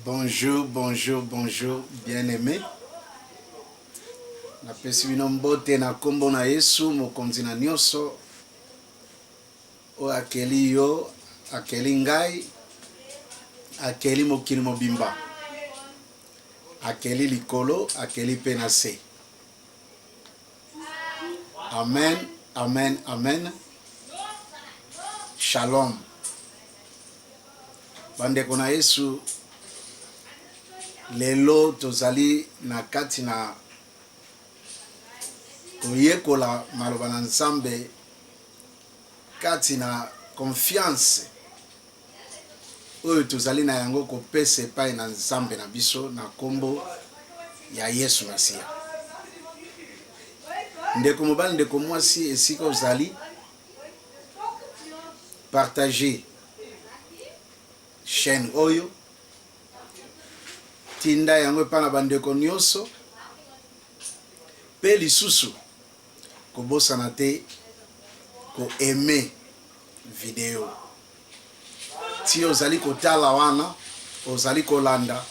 Bonjour, bonjour, bonjour, bien-aimé. Napesi bino mbote na nkombo na Yesu, mokonzi na nyonso, oyo akeli yo, akeli ngai, akeli mokili mobimba, akeli likolo, akeli mpe na se. Amen, amen, amen. Shalom. Bandeko na Yesu, lelo tozali na kati na koyekola maloba na Nzambe kati na confiance oyo tozali na yango kopesa epai na Nzambe na biso na nkombo ya Yesu Masiya. Ndeko mobali, ndeko mwasi, esika ozali, partage chaîne oyo, tinda yango epai na bandeko nyonso, mpe lisusu kobosana te ko aimer video ti ozali kotala wana ozali kolanda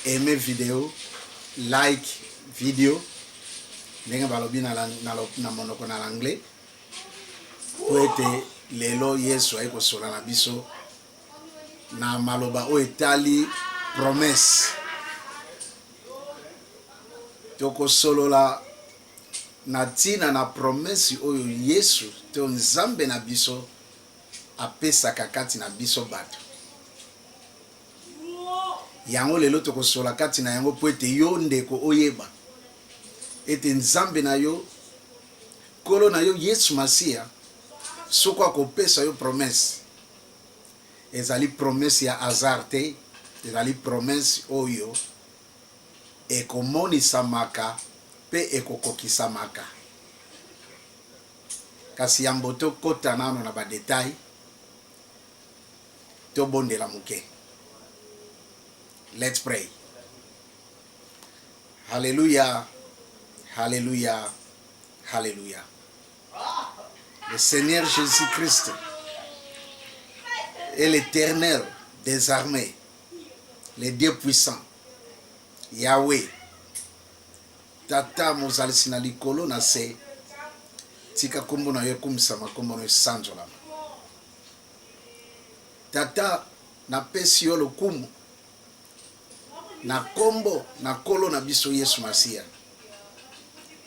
aime video like video ndenge balobi na, na, na monoko na l'anglais mpo ete lelo yesu aye kosola na biso na maloba oyo etali promesse tokosolola na ntina na promesse oyo Yesu to Nzambe na biso apesaka kati na biso bato. Yango lelo tokosola kati na yango mpo ete yo ndeko oyeba ete Nzambe na yo, Nkolo na yo Yesu Masiya, soko akopesa yo promesse, ezali promesse ya hasard te, ezali promesse oyo Ekomonisamaka mpe ekokokisamaka. Kasi yambo tokota nano na ba details, tobondela moke. Let's pray. Hallelujah, hallelujah, hallelujah. Le Seigneur Jésus-Christ est l'Éternel des armées, le Dieu puissant. Yahweh, Tata mozalisi na likolo na se, tika kombo na yo ekumisama, kombo na yo esanzolama. Tata, napesi yo lokumu na kombo na Nkolo na biso Yesu Masiya,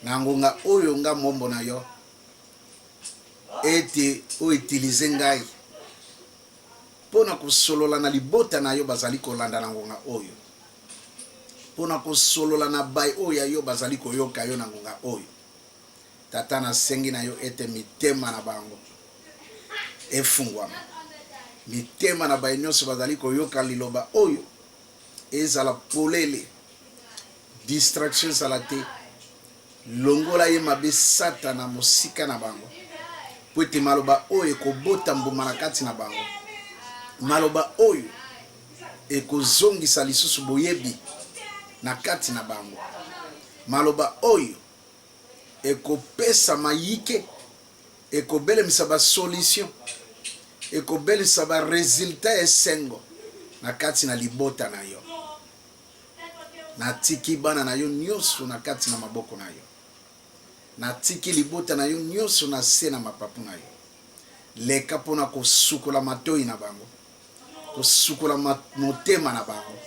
na ngonga oyo nga mombo na yo ete outilize ngai mpo na kosolola na libota na yo bazali kolanda na ngonga oyo, mpo na kosolola na bai oyo ya yo bazali koyoka yo na ngonga oyo. Tata, nasengi na yo ete mitema na bango efungwama, mitema na bai nyonso bazali koyoka liloba oyo ezala polele, distraction ezala te. Longola ye mabe Satana mosika na bango, mpo ete maloba oyo ekobota mbuma na kati na bango, maloba oyo ekozongisa lisusu boyebi na kati na bango, maloba oyo ekopesa mayike, ekobelemisa ba solution, ekobelisa ba resultat ya esengo na kati na libota na yo. Natiki bana na yo nionso na kati na maboko na yo. Natiki libota na yo nionso na se na mapapu na yo. Leka mpo na kosukola matoyi na bango, kosukola motema na bango,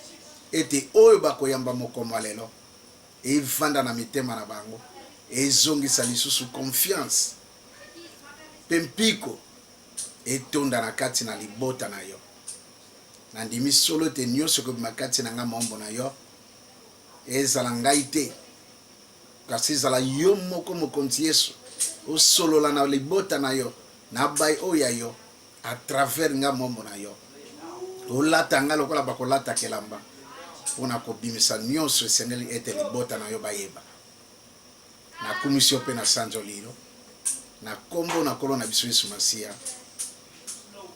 ete oyo bakoyamba mokolo mwa lelo evanda na mitema na bango, ezongisa lisusu confiance mpe mpiko etonda na kati na libota na yo. Nandimi solo ete nionso ekobima kati na ngai moombo na yo, ezala ngai te, kasi ezala yo moko Mokonzi Yesu, osolola na libota na yo, na bai oyo ya yo, à travers ngai moombo na yo. Olata ngai lokola bakolataka elamba, mpo na kobimisa nionso esengeli ete libota na yo bayeba. Nakumisi yo mpe nasanzoli yo na kombo na Nkolo na biso Yesu Masiya,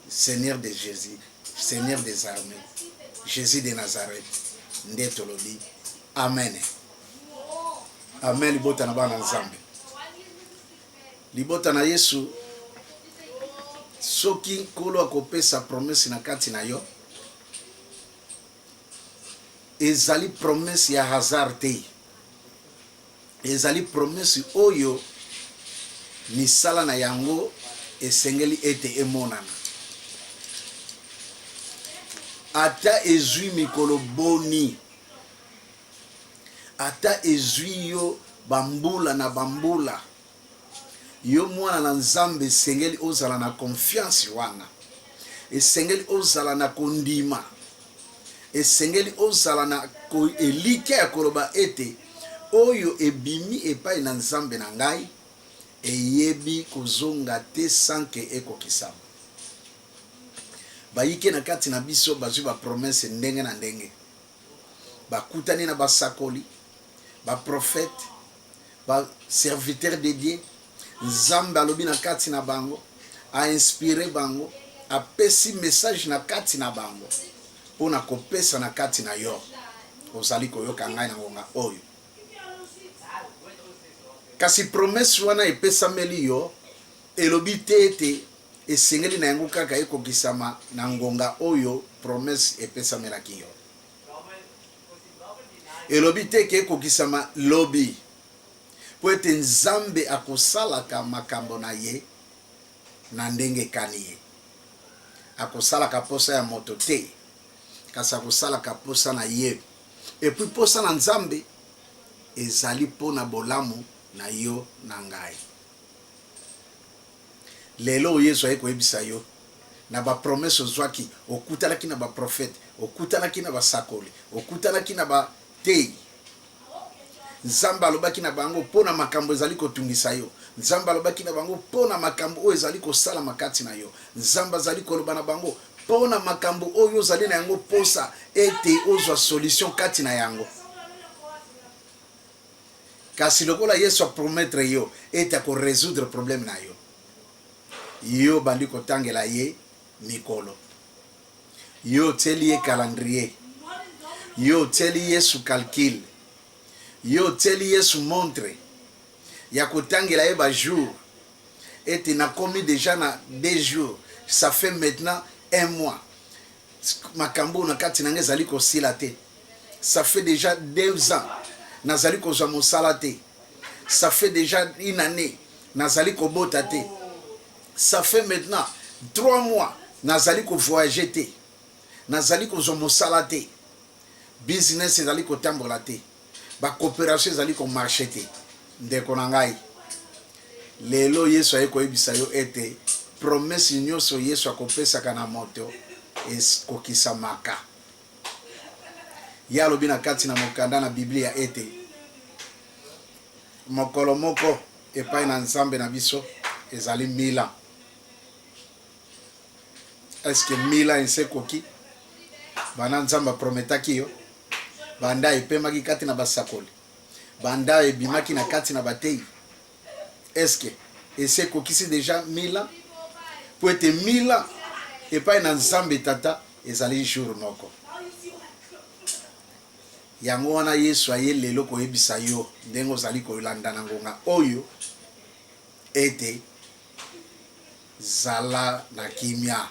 Seigneur de Jesus, Seigneur des armees, Jesus de Nazareth, nde tolobi amen. Amen. Libota na bana Nzambe, libota na Yesu, soki Nkolo akopesa promesse na kati na yo, Ezali promesse ya hasard te. Ezali promesse oyo misala na yango esengeli ete emonana. Ata ezwi mikolo boni, ata ezwi yo bambula na bambula, yo mwana na Nzambe esengeli ozala na confiance wana. Esengeli ozala na kondima. Esengeli ozala na elikya ya koloba ete oyo ebimi epai na Nzambe na ngai eyebi kozonga te sans que ekokisama. Bayike na kati na biso bazwi ba promesse ndenge na ndenge. Bakutani na basakoli, ba prophètes, ba serviteurs de Dieu. Nzambe alobi na kati na bango, a inspire bango, apesi message na kati na bango mpo na kopesa na kati na yo. Ozali koyoka ngai na ngonga oyo. Kasi promesse wana epesameli yo elobi te ete esengeli na yango kaka ekokisama na ngonga oyo promesse epesamelaki yo. Elobi te ke ekokisama lobi. Mpo ete Nzambe akosalaka makambo na ye na ndenge ekani ye. Akosalaka mposa ya moto te, kasi akosalaka mposa na ye. Et puis mposa na Nzambe ezali mpo na bolamu na yo na ngai. Lelo oyo Yesu aye koyebisa yo na ba promesse ozwaki, okutanaki na ba prophètes, okutanaki na basakoli, okutanaki na bateyi. Nzambe alobaki na bango mpo na makambo ezali kotungisa yo. Nzambe alobaki na bango mpo na makambo oyo ezali kosalama kati na yo. Nzambe azali koloba na bango mpo na makambo oyo ozali na yango mposa ete ozwa solution kati na yango. Kasi lokola Yesu a promettre yo ete ako resoudre problème na yo, yo obandi kotangela ye mikolo. Yo otieli ye calendrier. Yo otieli Yesu calcul. Yo otieli Yesu montre ya kotangela ye ba jours ete nakomi dejà na deux jours, ça fait maintenant un mois. Makambo oyo na kati na ngai ezali kosila te. Ça fait dejà 2 ans nazali kozwa mosala te. Ça fait dejà une annee nazali kobota te. Ça fait maintenant 3 mois nazali ko voyager te. Nazali kozwa mosala te. Business ezali kotambola te. Ba cooperation ezali ko marcher te. Ndeko na ngai, lelo Yesu aye koyebisa yo ete promesse nyoso Yesu akopesaka na moto ekokisamaka. Ye alobi na kati na mokanda na Biblia ete mokolo moko epai na Nzambe na biso ezali 1000 ans. Est-ce que 1000 ans esi ekoki banda Nzambe aprometaki yo, banda epemaki kati na basakoli, banda ebimaki na kati na bateyi? Est-ce que esi ekokisi deja 1000 ans? Po ete 1000 ans epai na Nzambe Tata ezali jour moko. Yango wana Yesu aye lelo koyebisa yo ndenge ozali kolanda na ngonga oyo ete zala na kimia,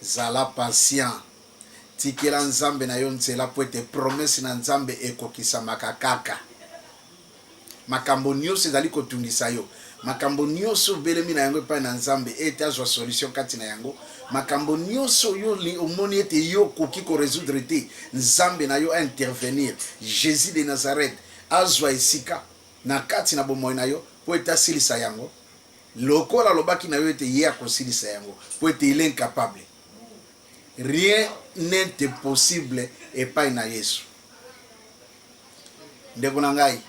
zala patient, tikela Nzambe na yo nzela mpo ete promesse na Nzambe ekokisamaka kaka. Makambo nioso ezali kotungisa yo, makambo nioso obelemi na yango epai na Nzambe ete azwa solution kati na yango, makambo nioso yo omoni ete yo okoki ko resoudre te, Nzambe na yo a intervenir, Jesus de Nazareth azwa esika na kati na bomoi na yo mpo ete asilisa yango, lokola alobaki na yo ete ye akosilisa yango, mpo ete il est incapable. Rien n'est impossible epai na Yesu. Ndeko na ngai,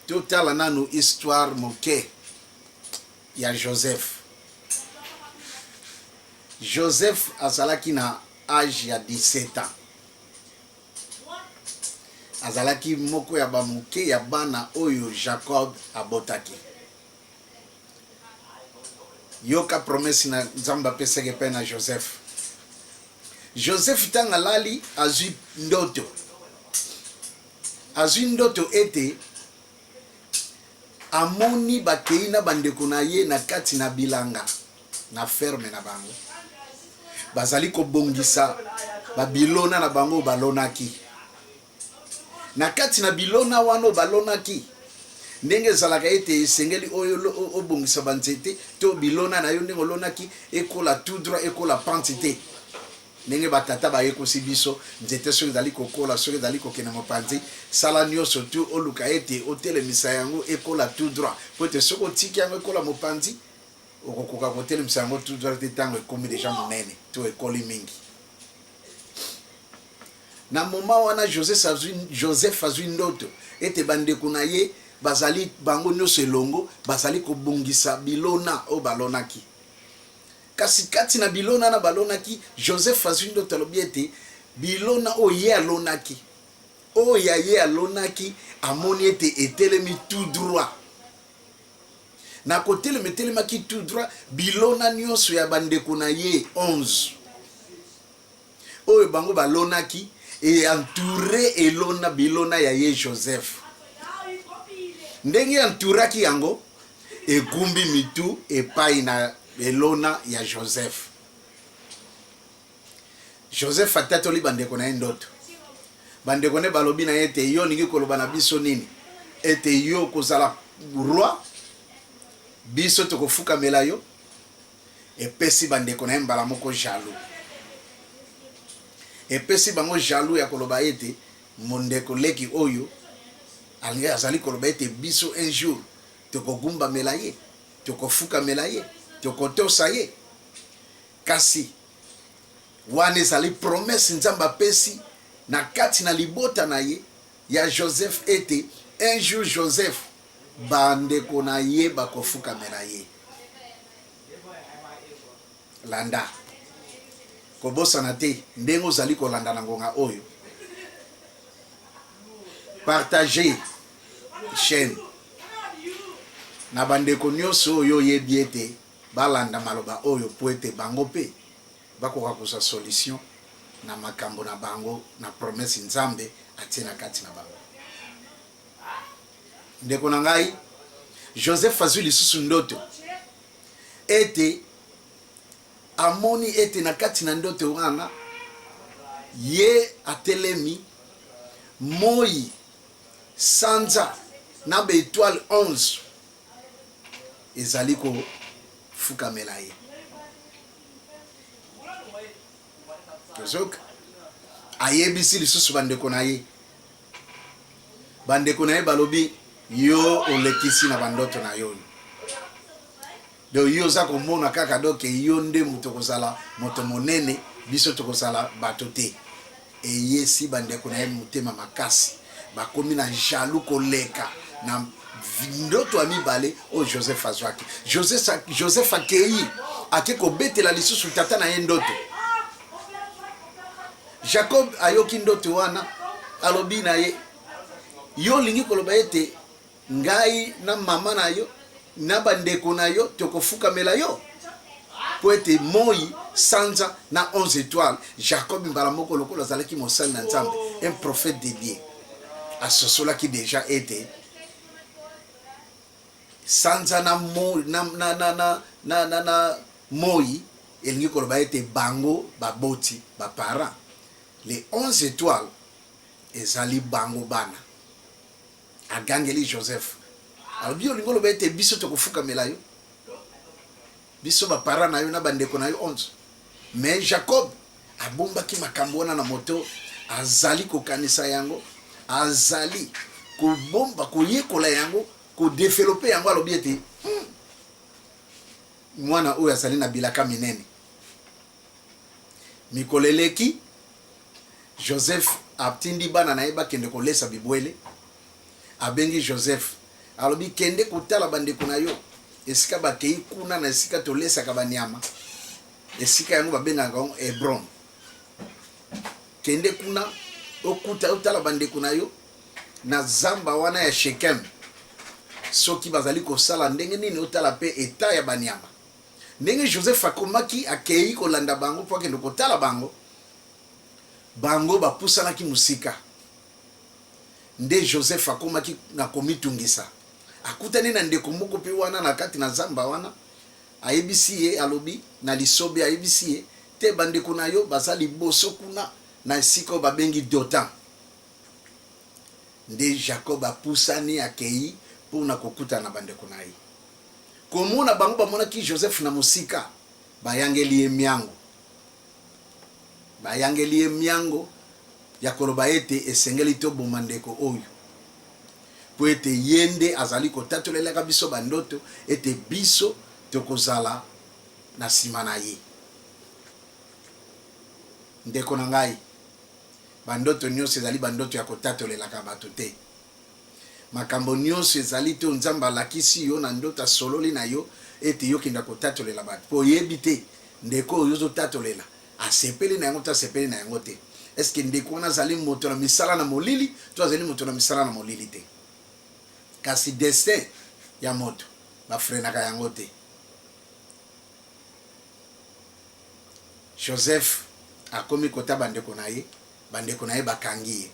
totala nanu histoire moke ya Joseph. Joseph azalaki na age ya 17 ans. Azalaki moko ya ba moke ya bana oyo Jacob abotaki. Yoka promesse na Nzambe apesaki epai na Joseph. Joseph ntango alali azwi ndoto, azwi ndoto ete amoni bakei na bandeko na ye na kati na bilanga na ferme na bango, bazali kobongisa babilona na bango balonaki. Na kati na bilona wana oyo balonaki, ndenge ezalaka ete esengeli oyo obongisa banzete to bilona na yo ndenge olonaki ekola tout droit, ekola pente te. Ndenge batata bayekosi biso, nzete soki ezali kokola, soki ezali kokende mopanzi, sala nyonso tu oluka ete otelemisa yango ekola tout droit, mpo ete soki otiki yango ekola mopanzi, okokoka kotelemisa yango tout droit te ntango ekomi deja monene to ekoli mingi. Na moment wana Joseph azwi, Joseph azwi ndoto ete bandeko na ye bazali bango nyonso elongo bazali kobongisa bilona oyo balonaki. Kasi kati na bilona wana balonaki, Joseph azwi ndoto alobi ete bilona oyo ye alonaki, oyo ya ye alonaki, amoni ete etelemi tout droit. Na kotelema etelemaki tout droit, bilona nyonso ya bandeko na ye 11 oyo bango balonaki e entoure elona bilona ya ye Joseph. Ndenge entouraki yango egumbi mitu epai na elona ya Joseph. Joseph atatoli bandeko na ye ndoto. Bandeko ne balobi na ye ete yo olingi koloba na biso nini? Ete yo kozala roi, biso tokofukamela yo? Epesi bandeko na ye mbala moko jaloux. Epesi bango jaloux ya koloba ete mondeko leki oyo alingi azali koloba ete biso un jour tokogumbamela ye, tokofukamela ye, tokotosa ye. Kasi wana ezali promesse Nzambe apesi na kati na libota na ye ya Joseph ete un jour Joseph bandeko na ye bakofukamela ye. Landa. Kobosana te ndenge ozali kolanda na ngonga oyo. Partager chaîne na bandeko nyonso oyo oyebi ete balanda maloba oyo mpo ete bango mpe bakoka kozwa solution na makambo na bango na promesse Nzambe atie na kati na bango. Ndeko na ngai, Joseph azwi lisusu ndoto ete amoni ete na kati na ndoto wana ye atelemi moi, sanza na ba etoile 11 ezali kofukamela ye. Tozoka ayebisi lisusu bandeko na ye, bandeko na ye balobi yo olekisi na bandoto na yo, donc yo oza komona kaka donc yo nde moto okozala moto monene, biso tokozala bato te. Eyesi bandeko na ye motema makasi, bakomi na jaloux koleka na ndoto ya mibale oyo Joseph azwaki. Joseph akei ake kobetela lisusu tata na ye ndoto. Jacob ayoki ndoto wana, alobi na ye, yo olingi koloba ete Ngai na mama na yo na bandeko na yo tokofukamela yo? Mpo ete moi, sanza na 11 etoiles. Jacob mbala moko lokola azalaki mosali na Nzambe, un prophète de Dieu, asosolaki deja ete sanza na, mo, na, na, na, na, na, na, na moi elingi koloba ete bango baboti ba parents, les 11 etoiles ezali bango bana. Agangeli Joseph, alobi, olingi oloba ete biso tokofukamela yo, biso ba parents na yo na bandeko na yo 11? Mais Jacob abombaki makambo wana na moto, azali kokanisa yango, azali kobomba, koyekola yango, kodevelope yango. Alobi ete mwana oyo azali na bilaka minene. Mikolo eleki, Joseph atindi bana na ye bakende kolesa bibwele. Abengi Joseph, alobi, kende kotala bandeko na yo esika bakei kuna na esika tolesaka banyama. Esika yango babengaka yango Hebron. Kende kuna okuta otala bandeko na yo na zamba wana ya Shekem, soki bazali kosala ndenge nini, otala mpe eta ya banyama. Ndenge Joseph akomaki, akei kolanda bango mpo akende kotala bango, bango bapusanaki mosika. Nde Joseph akomaki na komitungisa. Akutani na ndeko moko mpe wana na kati na zamba wana, ayebisi ye, alobi na lisobe, ayebisi ye te bandeko na yo baza liboso kuna na esika oyo babengi Dotan. Nde Jacob apusani akei mpo na kokutana na bandeko na ye. Komona bango bamonaki Joseph na mosika, bayangeli ye miango. Bayangeli ye miango ya koloba ete esengeli toboma ndeko oyo, mpo ete ye nde azali kotatolelaka biso bandoto ete biso tokozala na nsima na ye. Ndeko na ngai, bandoto nyonso ezali bandoto ya kotatolelaka bato te. Makambo nyonso ezali te oyo Nzambe alakisi yo na ndoto, asololi na yo ete yo okenda kotatolela bato, mpo oyebi te ndeko oyo ozotatolela asepeli na yango to asepeli na yango te. Est-ce que ndeko wana azali moto na misala na molili to azali moto na misala na molili te? Kasi destin ya moto bafrenaka yango te. Joseph akomi kota bandeko na ye, bandeko na ye bakangi ye.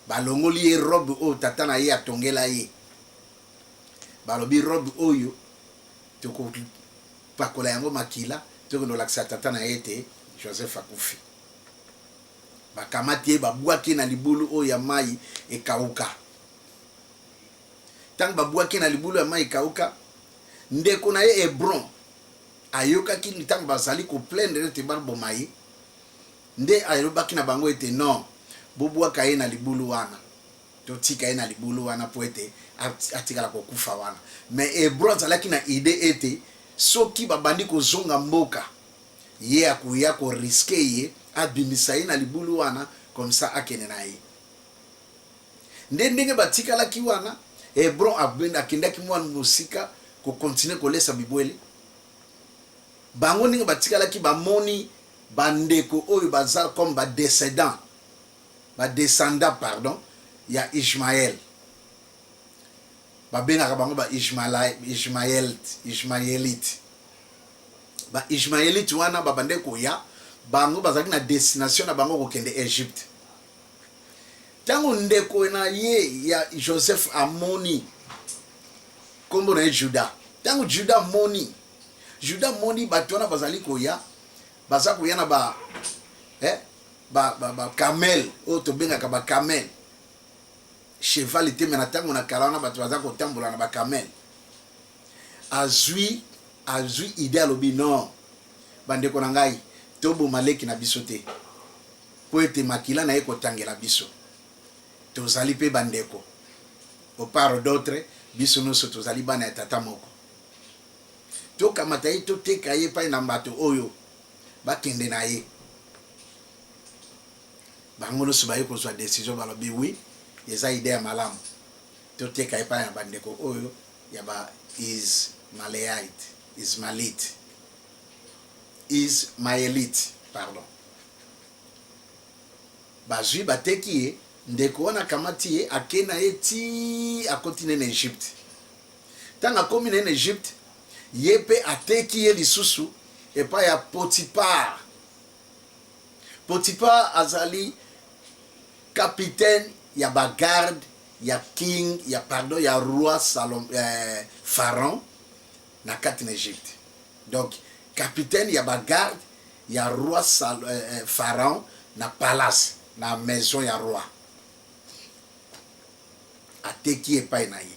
Balongoli ye robe oyo tata na ye atongela ye. Balobi robe oyo tokopakola yango makila, tokende kolakisa tata na ye ete Joseph akufi. Bakamati ye, babwaki ye na libulu oyo ya mai ekauka. Ntango babwaki ye na libulu ya mai ekauka, ndeko na ye Hebron ayokaki ntango bazali koplaindre ete baboma ye, Nde alobaki na bango ete, Non, bobwaka ye na libulu wana, totika ye na libulu wana mpo ete atikala kokufa wana. Mais Hebron azalaki na idee ete soki babandi kozonga mboka, ye akoya ko risquer ye, abimisa ye na libulu wana, comme ça akende na ye. Nde ndenge batikalaki wana, Hebron akendaki mwa mosika ko continuer kolesa bibwele. Bango ndenge batikalaki, bamoni Ba ndeko oyo baza comme ba decedents, ba descendants pardon, ya Ishmael. Babengaka bango ba Ishmaelite. Ba Ishmaelite wana babandaki koya, bango bazalaki na destination na bango kokende Egypte. Tango ndeko na ye ya Joseph amoni, kombo na ye Judas. Tango Judas amoni, Judas amoni bato wana bazali koya, baza koya na ba eh, ba, ba, ba camel oyo tobengaka ba camel cheval te, me na ntango na kala wana bato baza kotambola na ba camel. Azwi azwi ide, alobi non, bandeko na ngai, toboma leki na biso te mpo ete makila na ye kotangela biso, tozali mpe bandeko au part d'autre, biso nyonso tozali bana ya tata moko. Tokamata ye toteka ye epai na bato oyo bakende na ye. Bango nyonso baye kozwa decision, balobi oui, eza idee ya malamu, toteka ye epai na bandeko oyo ya ba Ismaleite, Ismalite, Ismaelite, pardon. Bazwi bateki ye, ndeko wana akamati ye, ake na ye ti akoti ne na Egypte. Ntango akomi na ye na Egypte, ye mpe ateki ye lisusu epai ya Potipar. Potipar azali capitaine ya ba garde ya king ya pardon ya roi Salom, eh, Pharaon na kati na Egypte. Donc capitaine ya ba garde ya roi Sal, eh, eh, Pharaon na palace na maison ya roi. Ateki ye epai na ye.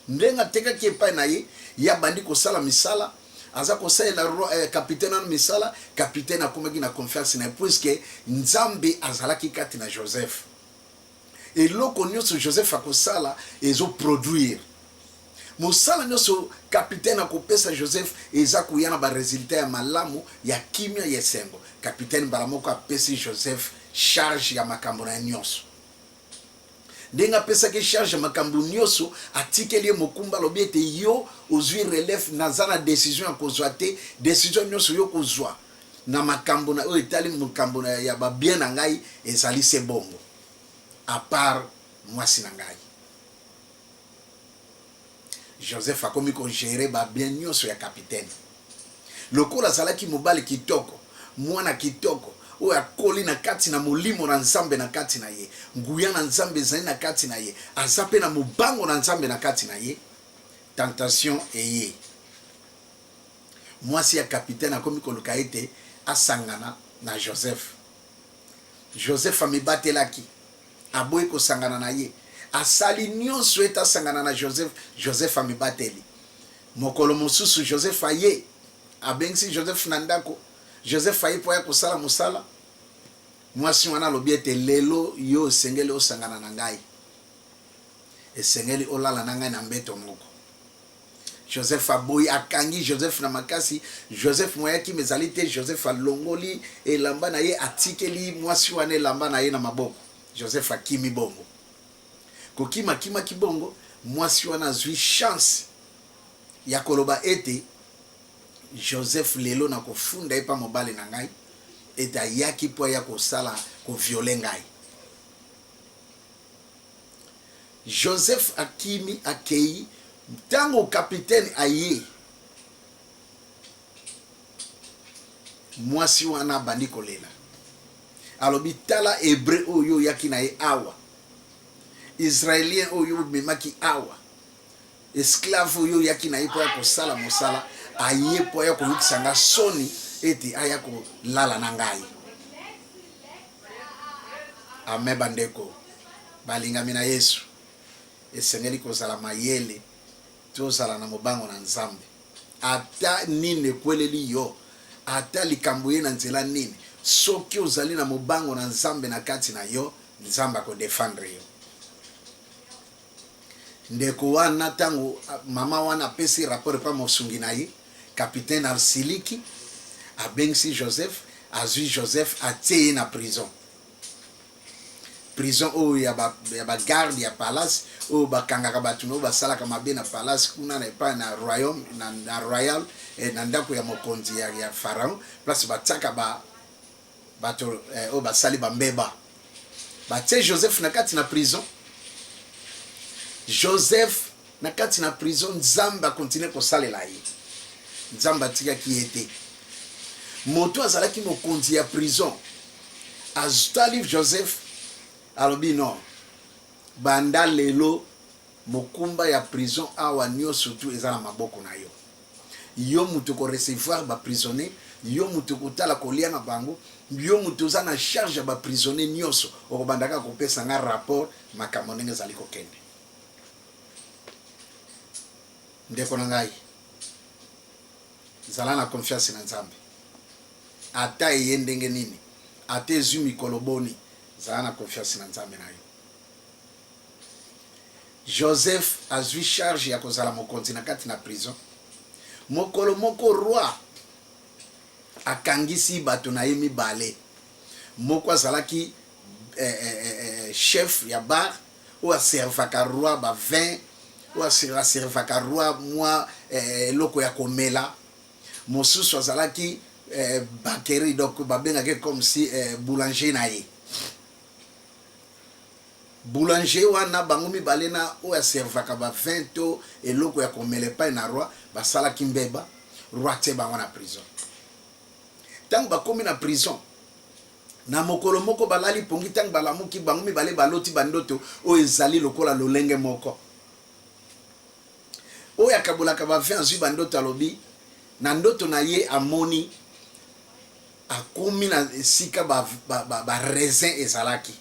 Ndenge atekaki epai na ye, ye abandi kosala misala, aza kosalela roi, eh, capitaine wana misala. Capitaine akomaki na confiance na ye puisque Nzambe azalaki kati na Joseph. Eloko nyonso Joseph akosala ezo produire. Mosala nyonso capitaine akopesa Joseph eza koya na ba resultat ya malamu, ya kimia, ya esengo. Capitaine mbala moko apesi Joseph charge ya makambo na ye nyonso. Ndenge apesaki charge ya makambo nioso, atikeli ye mokumba, alobi ete yo ozui relève, naza na decision ya kozua te, decision nioso yo okozua na makambo na oyo etali makambo ya ba bien na ngai ezali se bongo, à part muasi na ngai. Joseph akomi ko gerer ba bien nioso ya capitaine. Lokola azalaki mobali kitoko, mwana kitoko, oyo akoli na kati na Molimo na Nzambe na kati na ye, nguya na Nzambe ezali na kati na ye, aza pe na mobango na Nzambe na kati na ye, tentation eye. Mwasi ya capitaine akomi koluka ete asangana na Joseph. Joseph amibatelaki. Aboyi kosangana na ye. Asali nyonso ete asangana na Joseph. Joseph amibateli. Mokolo mosusu Joseph aye, abengisi Joseph na ndako. Joseph aye mpo aya kosala mosala. Mwasi wana alobi ete, Lelo yo osengeli osangana na ngai. Esengeli olala na ngai na mbeto moko. Joseph aboyi, akangi Joseph na makasi. Joseph moyen akima ezali te. Joseph alongoli elamba na ye, atikeli mwasi wana elamba na ye na maboko. Joseph akimi bongo. Kokima akimaki bongo, mwasi wana azwi chance ya koloba ete Joseph lelo nakofunda ye pa mobali na ngai ete ayaki mpo aya kosala ko violer ngai. Joseph akimi akeyi tango capitaine aye mwasi wana abandi kolela alobi tala hebreu oyo oyaki na ye awa israelien oyo omemaki awa esclave oyo oyaki na ye mpo ya kosala mosala aye mpo aya koyokisa nga soni ete aya kolala na ngai. Amen bandeko balingami na Yesu, esengeli kozala mayele, tozala na mobango na Nzambe. Ata nini ekweleli yo, ata likambo eye na nzela nini, soki ozali na mobango na Nzambe na kati na yo, Nzambe ako defendre yo. Ndeko wana tango mama wana apesi rapport epa mosungi na ye, capitaine asiliki, abengisi Joseph, azui Joseph atie ye na prison. Prison oyo ya ba ya ba garde ya palace oyo bakangaka bato na oyo basalaka mabe na palace kuna na epai na royaume na, na royal eh, na ndako ya mokonzi ya, ya pharaon place batiaka ba bato eh, oyo basali bambeba. Batie Joseph na kati na prison. Joseph na kati na prison, Nzambe akontinue kosalela ye. Nzambe atikaki ye te. Moto azalaki mokonzi ya prison aztali Joseph, alobi non, banda lelo mokumba ya prison awa nioso tout eza na maboko na yo. Yo mutu oko recevoir ba prisonniers, yo mutu okotala kolia na bango, yo mutu oza na charge ya ba prisonniers nioso, okobanda kaka kopesa nga rapport makambo ndenge ezali kokende. Ndeko na ngai, zala na confiance na Nzambe. Ata eye ndenge nini, ata ezui mikolo boni, zala na confiance na Nzambe na yo. Joseph azui charge ya kozala mokonzi na kati na prison. Mokolo moko roi akangisi bato na ye mibale. Moko azalaki eh, eh, eh, eh chef ya bar oyo aservaka roi ba vin, oyo aservaka roi mwa eh, eloko ya komela. Mosusu azalaki eh, bakerie, donc babengaki comme si eh, boulanger na ye. Boulanger wana bango mibale na oyo a servaka ba vin to eloko ya komela epai na roi basalaki mbeba, roi atie bango na prison. Tango bakomi na prison, na mokolo moko balali pongi, tango balamuki bango mibale baloti ba ndoto oyo ezali lokola lolenge moko. Oyo akabolaka ba vin azui ba ndoto alobi na ndoto na ye amoni akomi na esika ba, ba, ba, ba raisin ezalaki.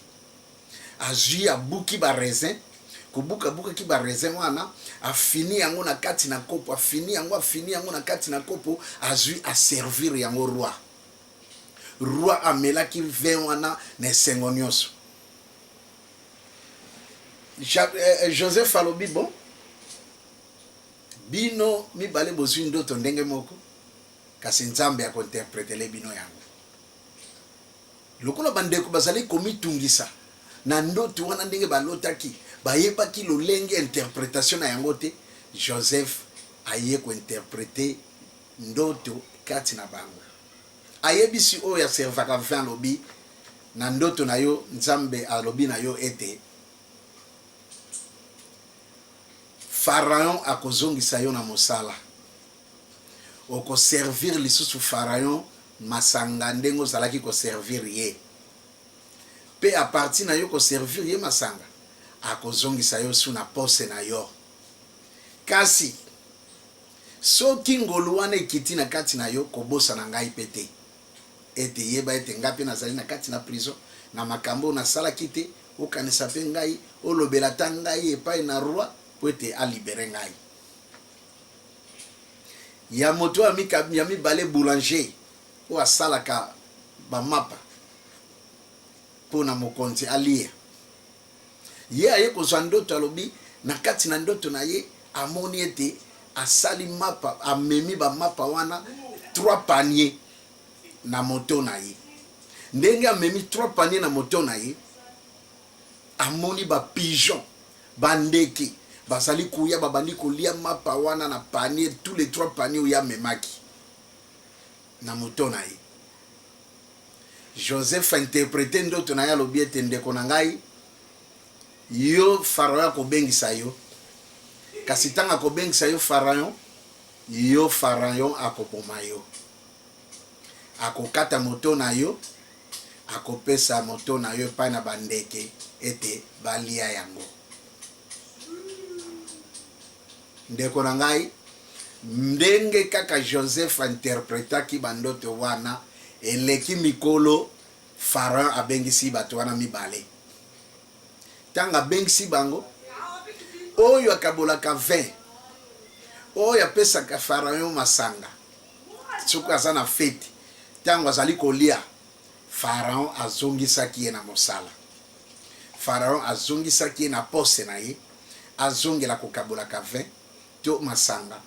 Azui abuki ba raisin, kobuka abukaki ba raisin wana, afini yango na kati na kopo, afini yango, afini yango na kati na kopo, azui a servir yango roi. Roi amelaki vin wana na esengo nionso. Ja, eh, eh, Joseph alobi bon, bino mibale bozui ndoto ndenge moko, kasi Nzambe ako interpretele bino yango. Lokola bandeko bazalaki komitungisa na ndoto wana ndenge balotaki, bayebaki lolenge ya interpretation na yango te, Joseph aye ko interpreter ndoto kati na bango. Ayebisi oyo aservaka vin, alobi, Na ndoto na yo, Nzambe alobi na yo ete Pharaon akozongisa yo na mosala. Oko servir lisusu Pharaon masanga ndenge ozalaki ko servir ye. Pe a partir na yo ko servir ye masanga, akozongisa yo su na poste na yo. Kasi, soki ngolu wana ekiti na kati na yo, kobosana ngai pe te. Ete yeba ete ngai pe nazali na kati na prison, na makambo oyo nasalaki te. Okanisa mpe ngai, olobela ata ngai epai na roi mpo ete alibere ngai. Ya moto oyo ya mibale, boulanger oyo asalaka bamapa mpo na mokonzi alia, ye aye kozwa ndoto. Alobi na kati na ndoto na ye, amoni ete asali mapa, amemi bamapa wana trois panier na moto na ye. Ndenge amemi trois panier na moto na ye, amoni bapigeon, bandeke bazali koya, babandi kolia mapa wana na panier, tous les trois panier oyo amemaki na moto na ye. Joseph interprète ndoto na ye, alobi ete: "Ndeko na ngai, yo Pharaon akobengisa yo, kasi ntango akobengisa yo Pharaon, yo Pharaon akoboma yo, akokata moto na yo, akopesa moto na yo epai na bandeke ete balia yango." Ndeko na ngai, ndenge kaka Joseph interpretaki bandoto wana, eleki mikolo, Pharaon abengisi bato wana mibale. Ntango abengisi bango, oyo akabolaka vin, oyo apesaka Pharaon masanga soki aza na feti, ntango azali kolia, Pharaon azongisaki ye na mosala. Pharaon azongisaki ye na poste na ye, azongela kokabolaka vin to masanga.